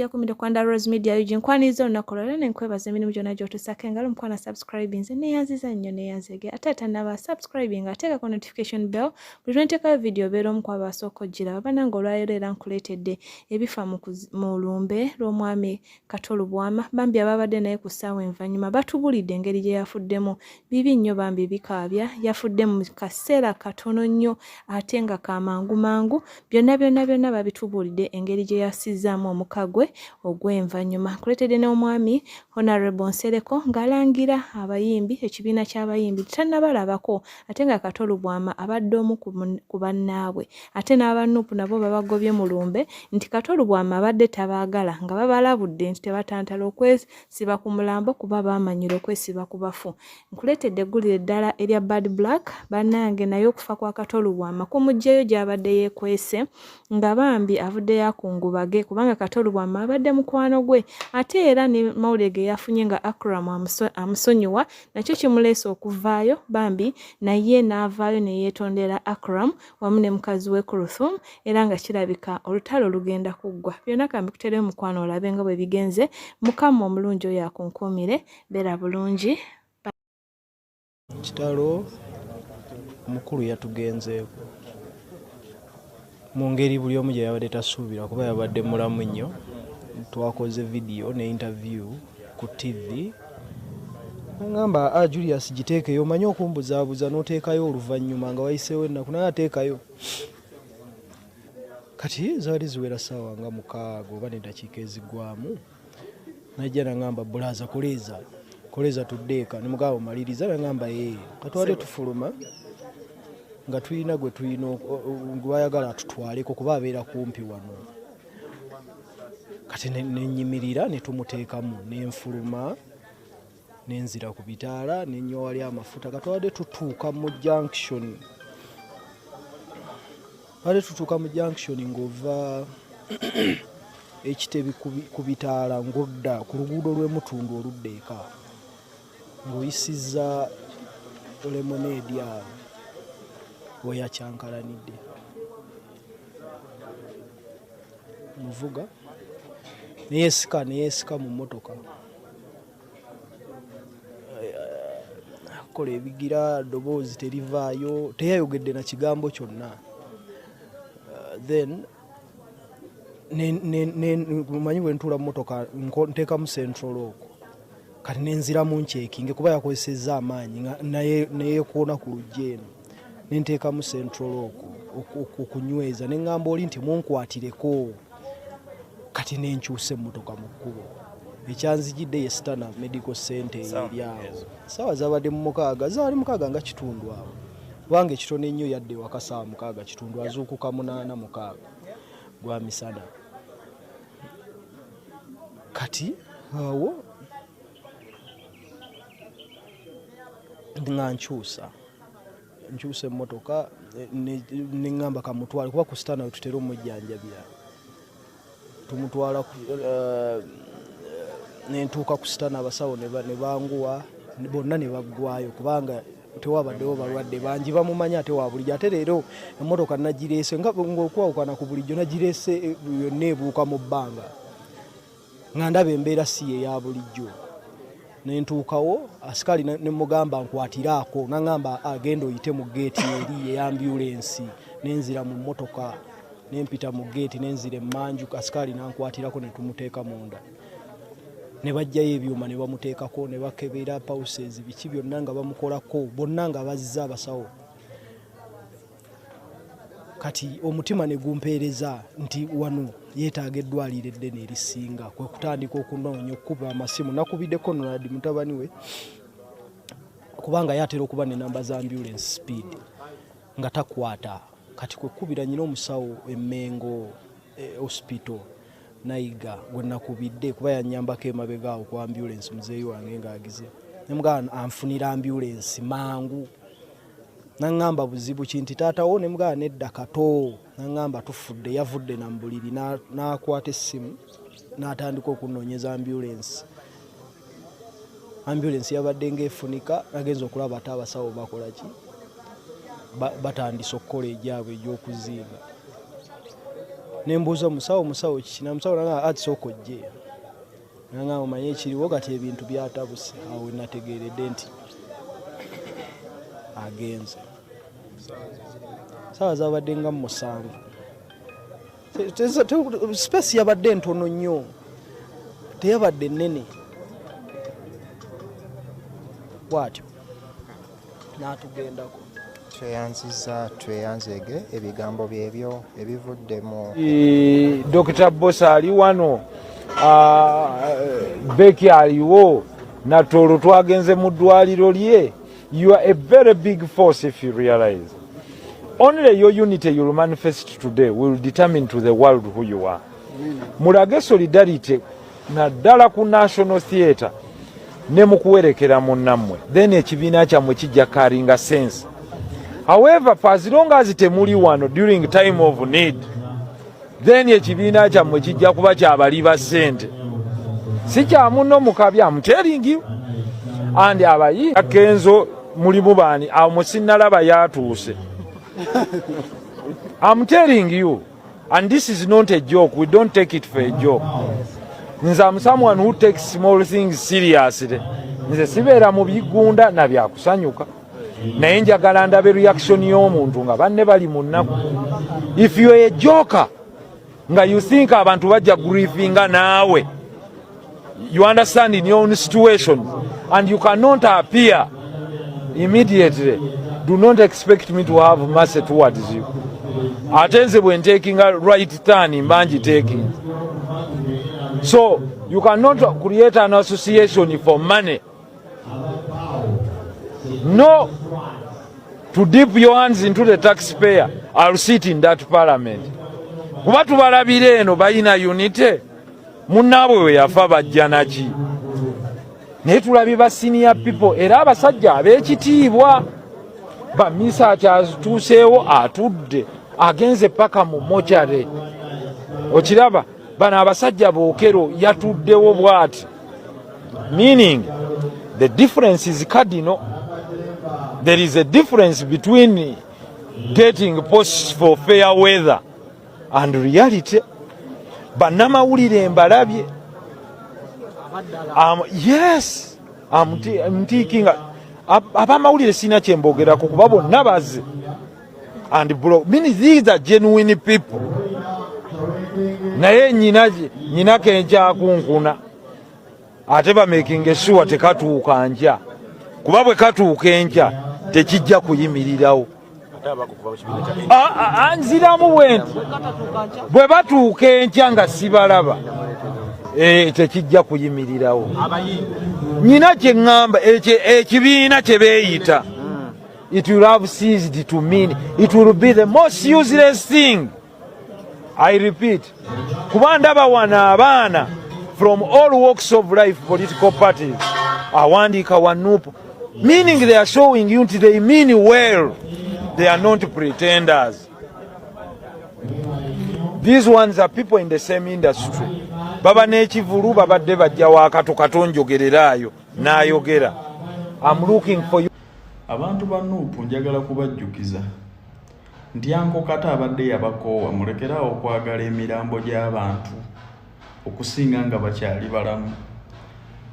Yakumide Kwanda Rose Media UG. Nkwaniriza olunaku olwaleero ne nkwebaza emirimu gyonna gy'otuusaako engalo mukwana subscribe nze neeyanziza nnyo neeyanzege ate atannaba subscribing ateekako notification bell buli lwe nteekayo vidiyo obeera omu ku abasooka ogiraba. Bannange olwaleero era nkuleetedde ebifa mu lumbe lw'omwami Kato Lubwama. Bambi ababadde naye ku ssaawa envannyuma batubulidde engeri gye yafuddemu. Bibi nnyo bambi bikaabya. Yafudde mu kaseera katono nnyo ate nga ka mangu mangu. Byonna byonna byonna babitubuulidde engeri gye yassizzaamu omukka gwe ogw'envannyuma. Nkuleetedde n'omwami Honorable Nsereko ng'alangira abayimbi, ekibiina ky'abayimbi tannabalabako ate nga Kato Lubwama abadde omu ku bannaabwe. Ate n'aba Nup nabo babagobye mu lumbe nti Kato Lubwama abadde tabaagala nga babalabudde nti tebatantala okwesiba ku mulambo kuba baamanyira okwesiba ku bafu. Nkuleetedde eggulire eddala erya Bad Black bannange naye okufa kwa Kato Lubwama kumuggyeyo gy'abadde yeekwese nga bambi avuddeyo akungubage kubanga Kato Lubwama abadde mukwano gwe ate era ne mawulire ge yafunye nga Akram amusonyiwa nakyo kimuleese okuvaayo bambi naye n'avaayo ne yeetondera Akram wamu ne mukazi we Kuruthum era nga kirabika olutalo lugenda kuggwa. Byonna kambikutereyo mukwano olabe nga bwe bigenze. Mukama omulungi oyo akunkuumire, beera bulungi. Kitalo, omukulu yatugenzeeko mu ngeri buli omu gye yabadde tasuubira kuba yabadde mulamu nnyo. Twakoze vidiyo ne interview ku TV nangamba, ah, Julius giteekeyo, omanyi okumbuzaabuza n'oteekayo oluvannyuma nga wayiseewo ennaku, naye ateekayo. Kati zaali ziwera ssaawa nga 6 oba n'eddakiika eziggwamu, najja nangamba, bulaza koleeza koleeza tudde eka. Ne mugamba omaliriza, nangamba ee. Katwale tufuluma nga tulina gwe tulina gwayagala atutwaleko kuba abeera kumpi wano. Kati nenyimirira ne tumuteekamu, nenfuluma nenzira ku bitaala nenywa wali amafuta. Katwade tutuuka mu junction, twade tutuuka mu junction ng'ova Ekitebi ku bitaala ng'odda ku luguudo lw'emutundu oludda eka ng'oyisizza Lemonade awo weyakyankalanidde muvuga neyesika neyesika mu mmotoka kola ebigira ddoboozi terivaayo, teyayogedde na kigambo kyonna. Then manyi bwe ntuula mu mmotoka nteekamu central lock, kati nenziramu ncheckinge kuba yakozesezza amaanyi neyekoona ku luggi eno, nenteekamu central lock okunyweza, neŋŋamba oli nti munkwatireko. Kati nenkyusa emmotoka mu kkubo, ekyanzijidde ye Stana Medical Center eyo eri awo. Saawa zabadde mu 6, zaali 6 nga kitundu awo, kubanga ekitono ennyo yadde ewaka saawa 6 kitundu, azuukuka 8 6 gwa misana. Kati awo nga nkyusa emmotoka neŋŋamba kamutwale kuba ku Stana we tutera omujjanjabira, tumutwala nentuuka ku Stana, abasawo ne banguwa bonna ne baggwayo kubanga tewabaddewo balwadde bangi bamumanyi ate wa bulijjo. Ate leero emmotoka nagireese ng'okwawukana ku bulijjo, nagireese yonna ebuuka mu bbanga nga ndaba embeera si ye ya bulijjo. Nentuukawo asikaali ne mugamba nkwatiraako, naŋŋamba agenda oyite mu geeti eri eya ambulensi. Nenzira mu mmotoka nempita mu geeti nenzira emmanju, asikaali nankwatirako ne tumuteeka munda, ne bajjayo ebyuma ne bamuteekako ne bakebera pulses biki byonna nga bamukolako bonna nga bazza abasawo. Kati omutima ne gumpeereza nti wano yeetaaga eddwaliro eddene erisinga, kwe kutandika okunoonya okukuba amasimu. Nakubidde Conrad mutabani we kubanga ye atera okuba ne namba za ambulance speed nga takwata. Kati kwe kukubira nyina omusawo e Mengo hospital Nayiga gwe nakubidde kuba yanyambako emabega awo ku ambulance muzeeyi wange ng'agize, nemugamba anfunira ambulance mangu. Naŋŋamba buzibu ki, nti taatawo, ne mugamba nedda Kato, naŋŋamba tufudde, yavudde na mu buliri n'akwata essimu n'atandika okunoonyeza ambulance. Ambulance yabadde ng'efunika, nagenza okulaba ate abasawo bakola ki, batandise okukola egyabwe egy'okuzinga. Nembuuza omusawo, omusawo kiki? Namusawo nanga ati sooka ojje, nanga omanye ekiriwo kati ebintu byatabuse. Awo nategeeredde nti agenze. Saawa zabadde nga 7. Space yabadde ntono nnyo, teyabadde nnene bwatyo, n'atugendako. Tweyanziza, tweyanzeege. Ebigambo byebyo ebivudde mu Dr. Bosa ali wano, Beki aliwo, Natolo twagenze mu ddwaliro lye. You are a very big force. If you realize only your unity you will manifest today will determine to the world who you are. Mulage solidarity naddala ku National Theatre ne mukuwerekera munnammwe, then ekibiina kyammwe kijja carryinga sense. However, for as long as temuli wano during time of need, then ekibiina kyammwe kijja kuba kyabali ba ssente, si kya munno mukabi. I'm telling you. And abayi Kenzo mulimu baani awo musinnalaba yatuuse. I'm telling you, and this is not a joke. We don't take it for a joke. Nze am someone who takes small things seriously. Nze sibeera mu bigunda na byakusanyuka, naye njagala ndabe reaction y'omuntu nga banne bali mu nnaku. If you are a joker nga you think abantu bajja grievinga naawe, you understand, in your own situation, and you cannot appear immediately, do not expect me to have mercy towards you. Ate nze bwe ntakinga right turn, mba ngitaking. So you cannot create an association for money, no, to dip your hands into the taxpayer. I'll sit in that parliament, kuba tubalabira eno balina unity. Munnaabwe we yafa bajja naki? Naye tulabye ba senior people era abasajja ab'ekitiibwa. Bamisa akyatuuseewo, atudde, agenze paka mu mortuary. Okiraba bano abasajja bookero yatuddewo bw'ati, meaning the difference is cardinal. There is a difference between getting posts for fair weather and reality. Bannamawulire mbalabye. Yes, ntiikinga abamawulire sirina kyembogerako kuba bonna bazze and bro, meaning these are genuine people. Naye nyina kenkyakunkuna ate bamakinga sure tekatuuka nkya, kuba bwe katuuka enkya tekijja kuyimirirawo. Nziramu bwe nti bwe batuuka enkya nga sibalaba, tekijja kuyimirirawo. Nyina kyeŋŋamba, ekibiina kye beeyita, it will have ceased to mean. It will be the most useless thing. I repeat, kuba ndaba wano abaana from all walks of life, political parties, awandiika wa NUP, meaning they are showing you nti they mean well, they are not pretenders. These ones are people in the same industry. Baba n'ekivulu babadde bajja wakato katonjogereraayo n'ayogera. I'm looking for you. Abantu ba NUP, njagala kubajjukiza nti Uncle Kato abadde yabakoowa. Mulekeraawo okwagala emirambo gy'abantu okusinga nga bakyali balamu.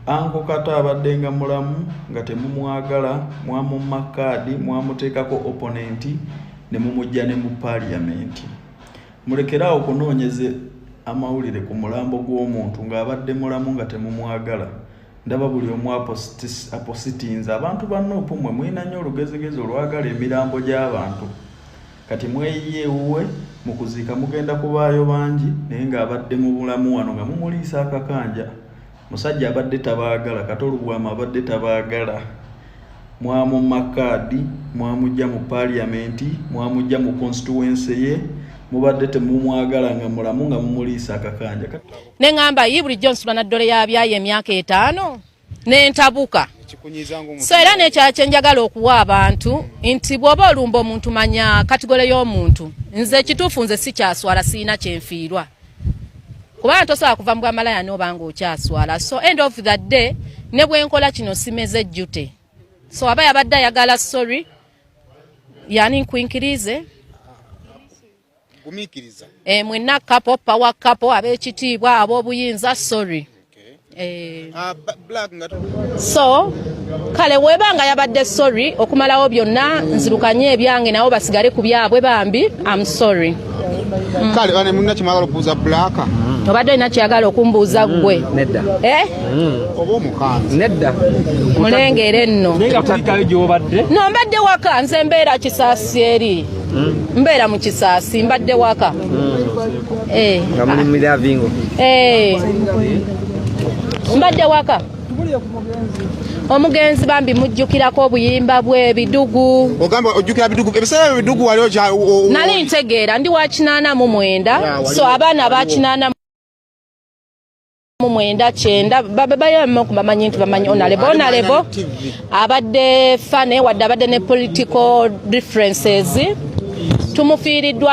Uncle Kato abadde nga mulamu nga temumwagala, mwamumma kaadi, mwamuteekako opponent ne mumujja ne mu paaliyamenti. Mulekeraawo okunoonyeza amawulire ku mulambo gw'omuntu ng'abadde mulamu nga temumwagala. Ndaba buli omu apositinze. Abantu ba NUP, mmwe mulina nnyo olugezigezi olwagala emirambo gy'abantu. Kati mweyiye ewuwe mu kuziika mugenda kubaayo bangi, naye ng'abadde mu bulamu wano nga mumuliisa akakanja. Musajja abadde tabaagala. Kato Lubwama abadde tabaagala. Mwamumma kaadi, mwamujja mu paaliyamenti, mwamujja mu constituency ye. Mubadde temumwagala nga mulamu nga mumuliisa akakanja. Neŋŋamba yi bulijjo nsula na ddole ya byayo emyaka 50 nentabuka. So era nekyala kyenjagala okuwa abantu nti bw'oba olumba omuntu, manya category y'omuntu. Nze ekituufu, nze sikyaswala, sirina kyenfiirwa, kubanga tosobola kuva mu bwamalaya n'oba nga okyaswala. So end of the day, ne bwenkola kino simeze ejjute. So aba yabadde ayagala sorry yani nkwinkirize. Gumiikiriza. Mwenna couple, power couple, ab'ekitiibwa, ab'obuyinza, sorry. Ah, Black nga So kale webanga yabadde sorry okumalawo byonna, nzirukanye ebyange nabo basigale ku byabwe. Bambi, am sorry. Kale bane mulina kyemwagala okubuuza Black? Obadde olina kyeyagala okumbuuza ggwe? Nedda. Eh? Oba omukanzi? Nedda. Mulengere nno. Naye nga kulikayo gy'obadde? No, mbadde waka. Nze mbeera Kisaasi eri, mbeera mu Kisaasi, mbadde waka. Eh. Nga muli mu lavingo? Eh. Mbadde waka. Omugenzi bambi mujjukirako obuyimba bwe bidugu. Ogamba ojjukira bidugu, ebiseera ebyo bidugu wali Nali ntegeera, ndi wa 89. So abaana ba 89, 90 babamu bamanyi nti bamanyi Honorable. Honorable abadde fane, wadde abadde ne political differences, tumufiiriddwa.